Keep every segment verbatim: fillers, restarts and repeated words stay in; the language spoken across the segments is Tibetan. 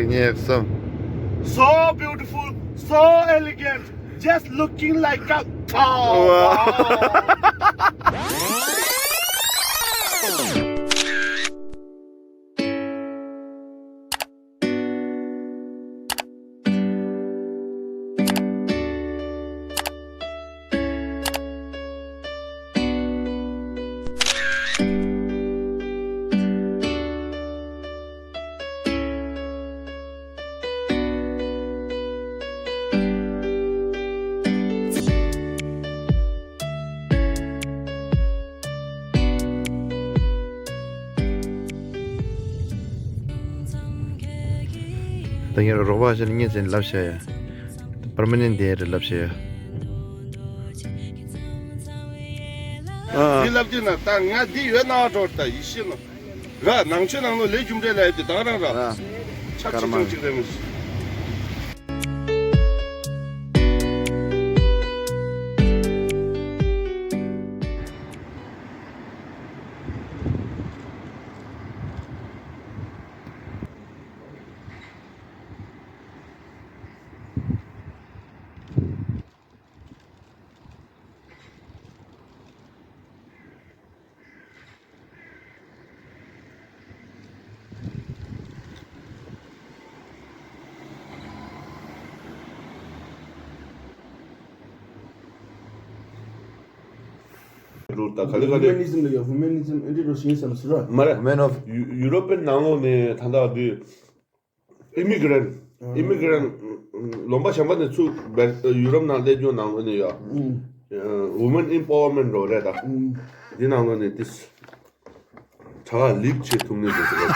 གཉིས་གསུམ། So beautiful, so elegant, just looking like a, oh, wow. ད་ངས་རོགས་པ་ཞིག་ལ་ངས་ཟེར་ལབ་བྱས་ཡ། པར་མ་ནན་དེ་རེད་ལབ་བྱས་ཡ། ཨ། འདི་ལབ་དུས་ན་ད་ང་འདི་ཡོད་ན་འགྲོ་ད་ཡིད་ཤེས་ན། ར་ནང་ཆོས་ནང་ལོ་ལས་རྒྱུ་འབྲས་ལ་ཡོད་དེ་དང་རང་ར། ར། ཆབ་ཆི་ཀརྨ་ཅུང་ཅིག་རེད་མོད། རུ་ད་ག་ལེ་ག་ལེ། ཧུ་མེ་ནི་ཛམ་ལ་ཡ། ཧུ་མེ་ནི་ཛམ་ཨེ་འདྲ་རུ་ཞིག་བསམ་སི་ར། མ་རེད། Man of ཡུ་ཡུ་རོ་པན་ནང་ལོགས་ནས་ད་ལྟ་འདི་ཨི་མི་གྷི་རན་ཨི་མི་གྷི་རན་ལུང་པ་གཞན་པ་ནས་ཚུར་སྦེལ་ཡུ་རོབ་ནང་སླེབས་རྒྱུ་ནང་ལོགས་ནས་ཡ། Women empowerment འགྲོ་རེད་ད། འདི་ནང་ལོགས་ནས་ཏིས་གྲྭ་ལིབ་བྱེད་ཐུབ་ནས་འདུག་ཟེར།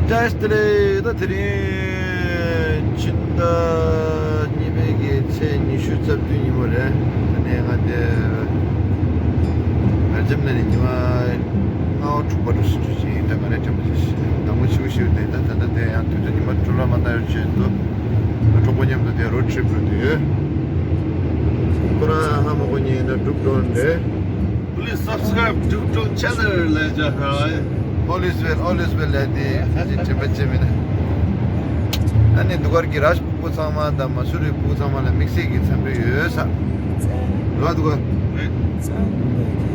ཏེས་ཏེ་ལེ། ད་དེ་རིང་ཕྱི་ཟླ་གཉིས་པའི་གི་ཚེས་ཉི་ཤུ་རྩ་བདུན་ཉིན་མོ་རེད། ད་ནས་ང་དེ་བེལ་ཇམ་ནས་ཉི་མ་ལྔ་པ་དྲུག་པ་འགྲོ་སྲིད་འགྲོ་ཞིག་ཡིན། ད་ང་རེ་དྲན་པ་ཞིག་དང་པོ་ཆེ་བོ་ཞིག་དེ་ད་ད་ད་དེ་ཡང་དུས་ཚོད་ཉི་མ་དྲུག་ལ་མ་ལྟ་ཡོད་ཆེད་དུ་གྲོགས་པོ་མཉམ་དུ་དེ་རོ་ཊི་རིབ་འགྲོ་དུས་ཡོད། ཁོ་རང་ཧ་མ་གོ་ཉིན་ད་འགྲུབ་འགྲོ་འདྲེ། Please subscribe to YouTube channel ལས་ཀྱང་ཧ། All is well, all is well ལས་དེ་ཧ་ཅང་དྲན་པ་ཅན་མིན། ཨ་ནི་འདུག་གར་གྱི་རཱཇ་ཕྲུ་གུ་ཚང་མ་དང་མ་སུ་རི་ཕྲུ་གུ་ཚང་མ་ལ་དམིགས་བསལ་གྱི་འཚམས་འདྲི་ཡོད་ས། ར་འདུག་གར།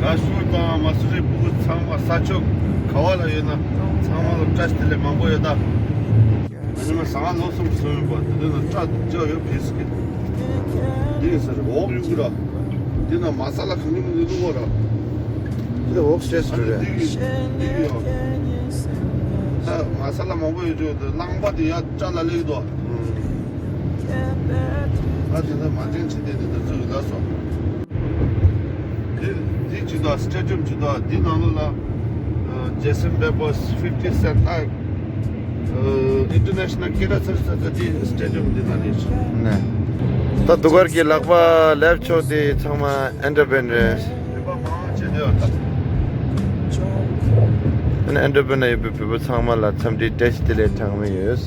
རཱཇ་ཕྲུ་གུ་དང་མ་སུ་རི་ཕྲུ་གུ་ཚང་མ་ས་ཕྱོགས་ག་བ་ལ་ཡོད་ན་ཚང་མ་ལ་བཀྲ་ཤིས་བདེ་ལེགས་མང་པོ་ཡོད་ད། ཨ་ནི་མ་ཟ་ང་ལོ་གསུམ་སོན་པ་དེ་དུས་ན་སྐྲ་ལྕག་ཡོད་ཕེ་སི་ཀེ། འདི་ཟེར་འོག་ཡུག་ར། འདི་ན་མ་ས་ལ་གང་ཡིན་མི་འདུག་གོ་ར། འདི་འོག་སི་ཊེ་སི་རེད། འདི་གི་འདི་གི་ཡོད། ད་མ་ས་ལ་མང་པོ་ཡོད་ཅོག་དེ་རླངས་པ་དེ་ཡ་སྐྲ་ལ་ལེགས་དོ། ཨ་དེ་ན་མ་ཅན་ཆེ་དེ་དེ་ད་ཚོད་ཡོད་ལ་སོ། འདི་འདི་ཅི་ད་སི་ཊེ་ཌི་ཡམ་ཅི་ད་འདི་ནང་ལོགས་ལ། Jason Babos, fifty Cent ཨ། International སྐད་གྲགས་ཚ་ཚ་ཚ་དེ་སི་ཊེ་ཌི་ཡམ་འདི་ན་རེད། ནས། ད་འདུག་གར་གྱི་ལག་པ་ལེབ་ཕྱོགས་དེ་ཚང་མ་ཨན་ཌར་པན་རེད། བོད་པ་མང་ཆེ་དེ་ཡོད་ད། ཨན་ཌར་པན་ན་ཡོད་པའི་བོད་པ་ཚང་མ་ལ་འཚམས་འདྲི་བཀྲ་ཤིས་བདེ་ལེགས་གྲངས་མེད་ཡོད།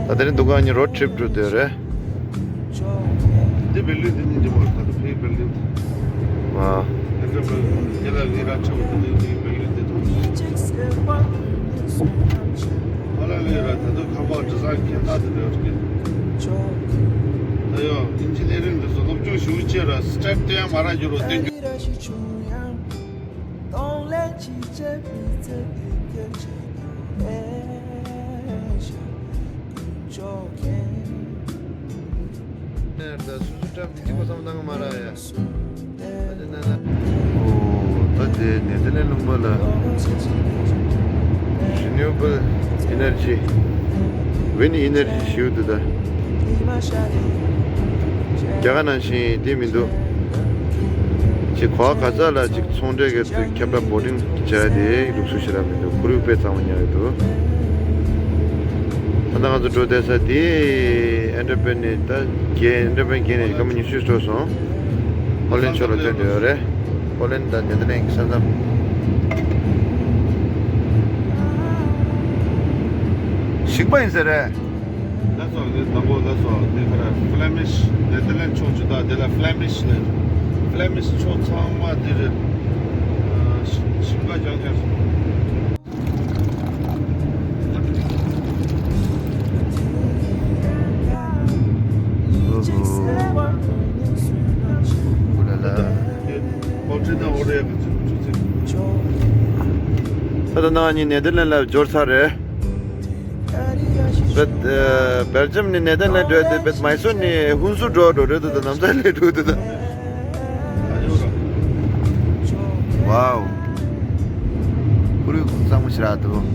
ད་དེ་རིང་འདུག་གར་ཉིན་རོ་ཊི་རིབ་འགྲོ་འདོད་རེད། འདི་བེལ་ལིན་འདི་ཉིན་འདི་མོ་ད་ལྟ་ཕེའི་བེལ་ལིན། ཨ། འདི་འདྲ་བེལ་ལིན་འདི་ལ་ལི་ར་ཆེ་བོ་འདི་འདི་བེལ་ལིན་འདི་དང་། ཨ་ལ་ལི་ར་ད་ལྟ་ཁ་པར་འདྲི་ས་ཁྱད་ད་འདི་འདྲ་ཡོད་ཀི། ད་ཡོ་ཨིན་ཇི་ནི་རིང་འདི་ཚོ་སློབ་སྦྱོང་ཞུ་ཅེ་ར་སི་ཊེབ་དེ་ཡང་མ་ར་འགྱུར་རོ་བསྟན་རྒྱུ། ད་སོ་སོ་སྐྲ་མི་ཐིག་པ་ཙམ་གནང་གི་མ་རེད་ཡ། ཨོ། ད་དེ་ནེ་ཐར་ལེན་ལུང་པ་ལ་Renewable Energy Wind Energy ཞིག་འདུག་ད། རྒྱ་གར་ནང་བཞིན་དེ་མི་འདུག་ཅིག་གོ་བ་ག་ས་ལ་ཅིག་ཚོང་འབྲེལ་གྱི་ཁྱབ་བསྒྲགས་བོ་ཏིང་བྱས་དེ་ལུགས་སྲོལ་ཞེ་དྲག་མི་འདུག་ཁོར་ཡུག་དཔེ་གཙང་མ་ཉར་ཡོད་འདུག་ད་ལྟ་ང་ཚོ་འགྲོ་བསྡད་ས་དེ་ཨན་ཌར་པན་ནས་ད་བརྒྱད་ཨན་ཌར་པན་བརྒྱད་ནས་སྐར་མ་ཉི་ཤུ་འགྲོ་སོང་། ཧོ་ལན་ཕྱོགས་ལ་ཐོན་འདོད་ཡོད་རེད། ཧོ་ལན་དང་ནེ་ཐར་ལེན་གྱི་ས་མཚམས། གཅིག་པ་ཡིན་ཟེར་རེད། ལགས་སོ། འདི་དང་པོ་ལགས་སོ། འདི་ག་རེ། ཧྥི་ལེ་མིཤ། ནེ་དར་ལེན་ཕྱོགས་ཇི་ལྟར་འདི་ལ་ཧྥི་ལེ་མིཤ་ལབ། ཧྥི་ལེ་མིཤ་ཕྱོགས་ཚང་མ་འདི་རེད། ཨ། ཞིང་ཁ་རྐྱང་རྐྱང་། ད་ལྟ་ང་གཉིས་ནེ་དར་ལེན་ལ་འབྱོར་ཚར་རེད། བེད། ཨ། སྦེལ་ཇམ་ནས་ནེ་དར་ལེན་འགྲོ་ཡ་དེ་བེད། མའི་སོར་ནས་ཧུན་སུར་འགྲོ་འགྲོ་རེད་དོ། ད་ནམ་ས་ལས་འགྲོ་དོ་ད། ཝའོ། ཁོར་ཡུག་གཙང་མ་ཞེ་དྲག་འདུག།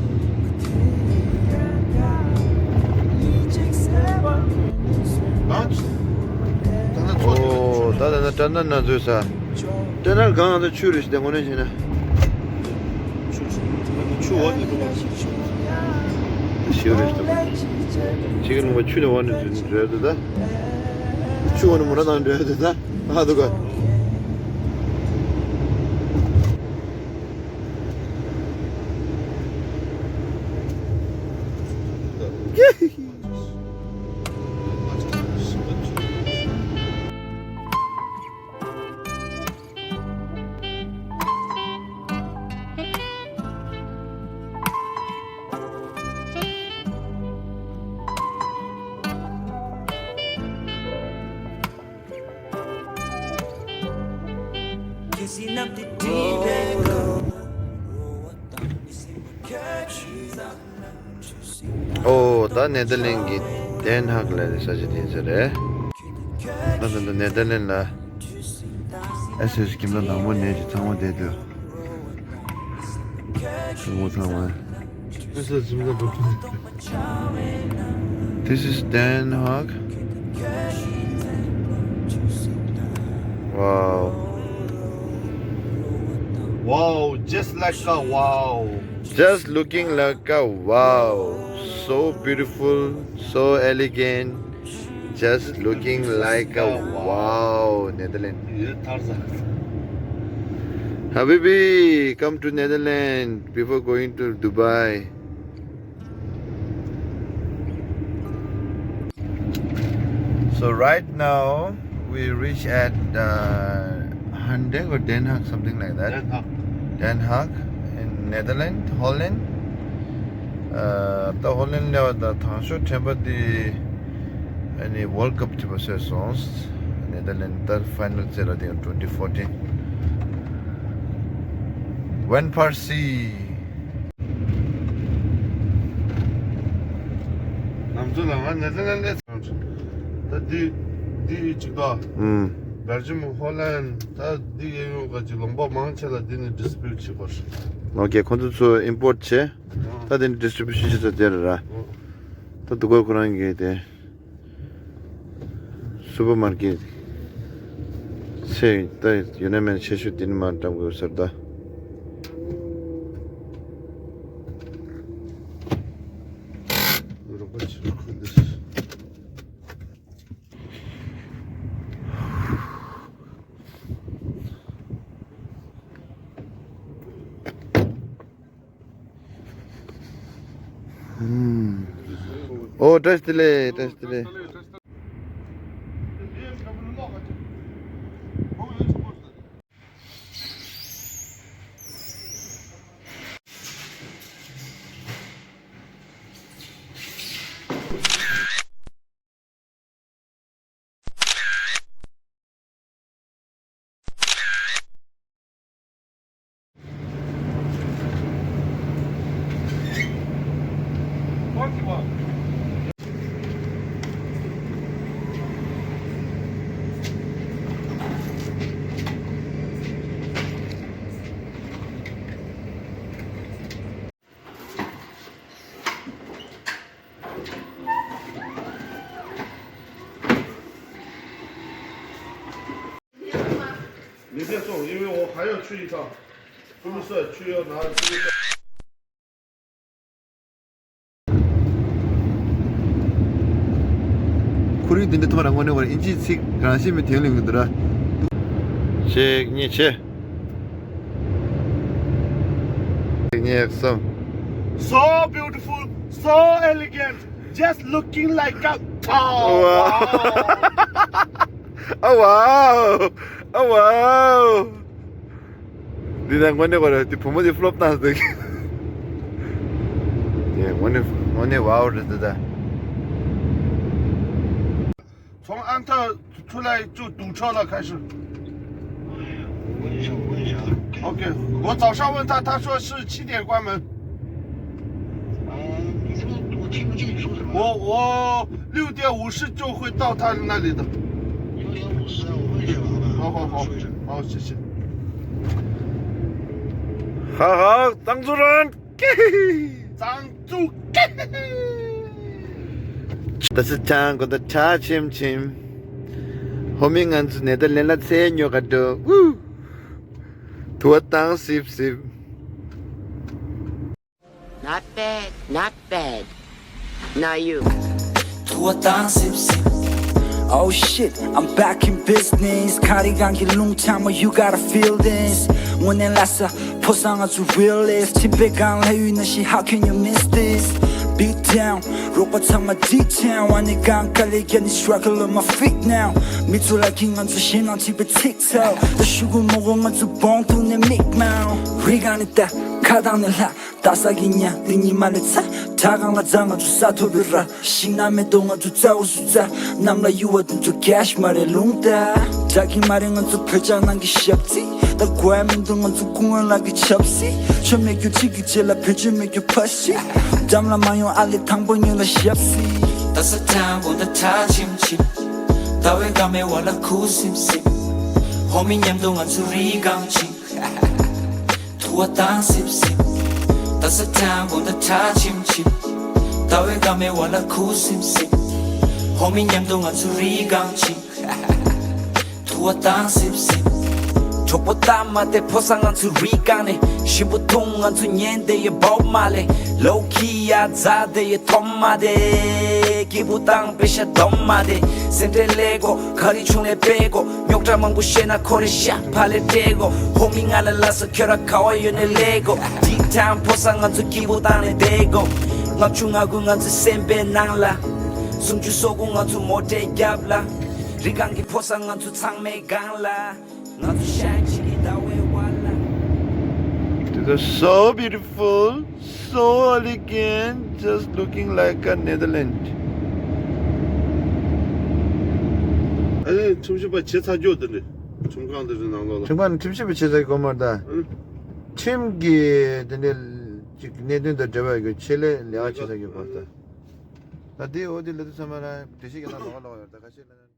ཨོ། ད་ད་ད་ད་ན་ན་ཚོད་ས། ཊ་ནལ་གང་ང་ཚོ་ཆུ་རེད་ཤི་དེ་དངོས་གནས་བྱས་ན། ཆུ་འོག་ནས་ཐོན་པ་ཞིག་རེད་ཤི་དེ། ཅིག་ནུ་བ་ཆུ་ནས་འོག་ནས་འགྲོ་ཡ་དེ་ད། ཆུ་འོག་ནས་མོ་ར་དང་འགྲོ་ཡ་དེ་ད། ཨ་དུ་ག། ཨོ། ད་ནེ་དར་ལེན་གྱི་དན་ཧག་ལབ་ས་ཆ་དེ་ཚོ་རེད། ད་ད་ད་ནེ་དར་ལེན་ལ་ཨེ་སི་ཨེ་སི་ཁྱིམ་ཚང་དང་པོ་ནས་ཀྱི་ཚང་མ་བསྡད་དུས། ཚང་མ་ཚང་མ། ཨེ་སི་ཨེ་སི་ཁྱིམ་ཚང་འགྲོ་ཐུབ། This is Den Haag. Wow. Wow, just like a wow. Just looking like a wow. So beautiful, so elegant. Just looking like a wow, Netherlands. Habibi, come to Netherlands before going to Dubai. So right now we reach at uh, Handek or Den Haag, something like that. Den Haag. Den Haag in Netherlands, Holland. Uh, the Holland level the Tangsho temple the any World Cup to process songs. Netherlands the final set I think twenty fourteen. Van Persie. ང་ཚོ་ལ་ང་ནེ་ཐར་ལན་ཌི་ད་འདི་འདི་གཅིག་ད། ཨུམ། སྦེལ་ཇམ་ཧོ་ལན་ད་འདི་གཡས་གཡོན་ག་ཅིག་ལུང་པ་མང་ཆེ་ལ་འདི་ནི་ཌིས་ཊི་རི་བིའུ་ཊི་བྱེད་དགོས། ཨོ་ཀེ། ཁོང་ཚོ་ཚོ་ཨིམ་པོར་ཊི་བྱས། ཨོ། ད་འདི་ནི་ཌིས་ཊི་རི་བིའུ་ཤན་བྱེད་ས་དེ་རེད་ར། ཨོ། ད་འདུག་ག་ཁོ་རང་གི་དེ། སུ་པར་མར་ཀེཊ་ཚེ་ད་ཡོད་ན་མེད་ན་ཆེ་ཤོས་འདི་ནས་མར་འགྲམ་དགོས་ཟེར་ད། རོགས་པ་བྱེད་རོགས་ཁོ་འདི། ཨོ། བཀྲ་ཤིས་བདེ་ལེགས། བཀྲ་ཤིས་བདེ་ལེགས། ཁོ་རང་འདི་འདྲ་ཐོག་རང་ངོ་ནས་བར་ཨིན་ཇིའི་ཚིག་རང་བཞིན་མི་དོན་ལེན་གི་འདུག་ར། གཅིག་གཉིས་ཆེ། གཉིས་གསུམ། So beautiful, So elegant, just looking like a, oh, wow. Oh, wow. Oh, wow. འདི་ད་དངོས་གནས་གོ་རེད། འདི་བུ་མོ་འདི་ཕློབ་བཏང་ཟེར། དེ་དངོས་གནས་དངོས་གནས་ཝའོ་རེད་འདི་ད། 从安特出来就堵车了，开始。我问一下，我问一下。OK，我早上问他，他说是七点关门。啊，你这个我听不清你说什么。我我六点五十就会到他那里的。六点五十啊，我问一下吧，好吧？好好好，我说一下。好，谢谢。好好，张主任。 ཙང་ཙུ། ད་སི་ཅང་གོ་ད་ཁྲ་ཆིམ་ཆིམ། ཧོ་མི་ང་ཚོ་ནེ་ཐར་ལེན་ལ་ཚེ་ཉོ་ག་འགྲོ། ཨུ། དུ་བ་བཏང་སིབ་སིབ། Not bad, not bad. Now you. དུ་བ་བཏང་སིབ་སིབ། Oh shit, I'm back in business. ཁ་རི་གང་གི་རླུང་འཚབ་མ། You gotta feel this. དངོས་གནས་ལ་ས་ཕོ་སང་ང་ཚོ་realist. ཁྱིམ་པའི་སྒང་ལྷ་ཡུལ་ན་ཤི། How can you miss this? Beat down. རོགས་པ་ཚང་མ་འདི་ཆེན། ཝ་ནི་གང་ག་ལེ་ཡ་ནི་struggle on my feet now. མི་ཚོ་ལ་གི་ང་ཚོ་ཞེད་སྣང་ཆེ་བའི་ཚིག་ཚོ། ད་ཤུ་གུ་མོ་གོ་ང་ཚོ་བོང་ཐུག་ནས་མིག་མའོ། རི་གང་ནས་ད་ཁ་དང་ནས་ལྷ། ད་ས་གི་ཉ་འདི་ཉི་མ་ལས་ཚ། བྲག་གང་ལ་རྩྭ་ང་ཚོ་ས་ཐོབ་པའི་ར། ཤིང་ནགས་མེ་ཏོག་ང་ཚོ་རྩ་འོ་སུ་རྩ། གནམ་ལ་གཡུ་བ་འདི་ཚོ་cash མ་རེད་ལུང་ད། དྲག་གི་མ་རེད་ང་ཚོ་བོད་ལྕགས་ནང་གི་ཞབས་རྩི། ད་དགོས་ཡ་མི་འདུག་ང་ཚོ་སྐུ་ངོ་ལགས་ཀྱི་ཆབ་སྲིད། ཆོ་མེད་རྒྱུ་གཅིག་གི་རྗེས་ལ་བེད་སྤྱོད་མེད་རྒྱུ་ཕ་ཤི། འགྲམ་ལ་མ་ཡོང་ཨ་ལེ་དང་པོ་ཉོན་ལ་ཞབས་སྲིད། ད་ས་ཐང་གོ་ད་ཁྲ་ཆིམ་ཆིམ། ཟླ་བའི་སྐར་མའི་བར་ལ་ཁུ་སིམ་སིམ། ཧོ་མི་མཉམ་དུ་ང་ཚོ་རི་སྒང་ཕྱིན། དུ་བ་བཏང་སིབ་སིབ། ད་ས་ཐང་གོ་ད་ཁྲ་ཆིམ་ཆིམ། ཟླ་བའི་སྐར་མའི་བར་ལ་ཁུ་སིམ་སིམ། ཧོ་མི་མཉམ་དུ་ང་ཚོ་རི་སྒང་ཕྱིན། དུ་བ་བཏང་སིབ་སིབ། གྲོགས་པོ་སྟབས་མ་བདེ་ཕོ་སང་ང་ཚོ་རི་སྒང་ནས། ཞིམ་པོ་འཐུང་ང་ཚོ་ཉན་དེ་ཡི་བོག་མ་ལས། ལོ་ཁི་ཡ་རྫ་དེ་ཡི་ཐོམ་མ་དེ། སྐྱིད་པོ་བཏང་པེ་ཤ་སྡོམ་མ་དེ། སེམས་ཁྲལ་ལས་གོ་ག་རི་ཆུང་ལས་པེ་གོ་རྙོག་དྲ་མང་པོ་བཤད་ན་ཁོ་རེ་ཤ་ཕ་ལས་སྤྲད་གོ་ཧོ་མི་ང་ལ་ལ་ས་ཁྱོད་ར་ག་བ་ཡོད་ནས་ལས་གོ་ཇིག་ཐང་ཕོ་སང་ང་ཚོ་སྐྱིད་པོ་བཏང་ནས་བསྡད་གོ་ལྔ་བཅུ་ང་དགུ་ང་ཚོའི་སེམས་པའི་ནང་ལ། སུམ་ཅུ་སོ་དགུ་ང་ཚོ་མོ་ཊའི་རྒྱབ་ལ། རི་སྒང་གི་ཕོ་སང་ང་ཚོ་ཚང་མའི་སྒང་ལ། ང་ཚོ་ཤན་ཆི་གི་ཟླ་བའི་བར་ལ། It is so beautiful, so elegant, just looking like a Netherlands. ཨ་ནི་ཁྲིམས་ཞིབ་པ་བྱེད་ཚར་རྒྱུ་དེ་འདྲ་ཁྲིམས་ཁང་དེ་ཚོའི་ནང་ལོགས་ལ། ཁྲིམས་ཁང་ནས་ཁྲིམས་ཞིབ་པ་བྱེད་ཚར་གི་གོ་མར་ད། ཨ་ནི། ཁྲིམས་ཀྱི་དེ་འདྲའི་ཅིག་གནད་དོན་དང་འབྲེལ་བ་ཡོད་ཆེད་ལས་ལས་ཀ་བྱེད་ཚར་གི་གོ་མར་ད། ད་དེ་འོ་དེ་ལས་དུ་ཚང་མ་རང་འགྲེལ་བཤད་ཀྱི་ནང་ལོགས་ལོགས་ཡོད་ད་ཁ་ཤས་ལ།